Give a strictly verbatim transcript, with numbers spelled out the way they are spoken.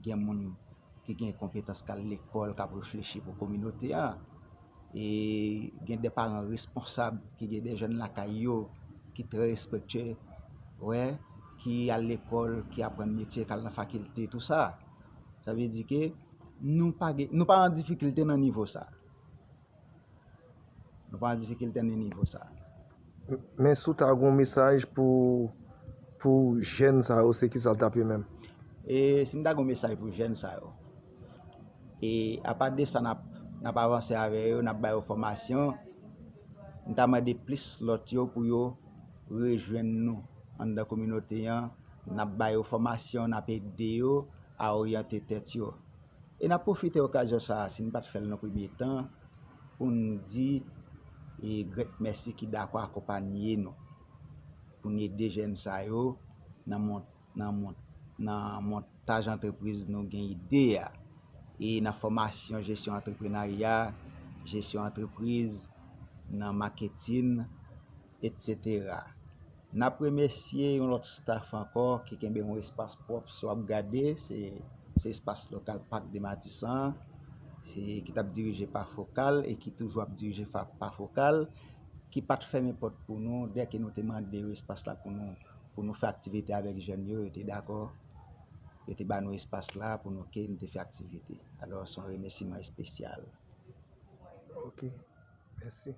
gen moun ki gen konpetans k al lekòl, k ap reflechi pou kominote a. E gen de paran responsab ki gen de jèn lakay yo ki trè respektye, wè, ki al lekòl, ki aprann metye, k al nan fakilte, tou sa. Sa vle di ke nou pa gen, nou pa an difikilte nan nivo sa. Nou pa an difikilte nan nivo sa. Men si w ta gen yon mesaj pou pou jèn sa yo, se kisa l t ap ye menm? E si m ta gen yon mesaj pou jèn sa yo, e apa de sa n ap n ap avanse avè yo, n ap ba yo fòmasyon, m ta mande plis lòt yo pou yo rejwenn nou anndan kominote an, n ap ba yo fòmasyon, n ap ede yo a oryante tèt yo. E n ap pwofite okazyon sa a, si n pa t fè l nan premye tan, pou n di e, Great Mercy ki dakò akonpanye nou pou n ede jèn sa yo nan mont, nan mont, nan montaj antrepriz nou gen ide a, e nan fòmasyon jesyon antreprenarya, jesyon antrepriz, nan maketin, etsetera. N ap remèsye yon lòt staff ankò ki kenbe yon espas pwòp, si w ap gade, se se espas lokal Parc des Mathissant an, se ki t ap dirije pa Fokal e ki toujou ap dirije pa Fokal, ki pa t fèmen pòt pou nou dèke nou te mande yo espas la pou nou pou nou fè aktivite avèk jèn yo, yo te dakò, yo te ba nou espas la pou nou ke nou te fè aktivite. Alò se yon remèsiman espesyal. Ok, mèsi.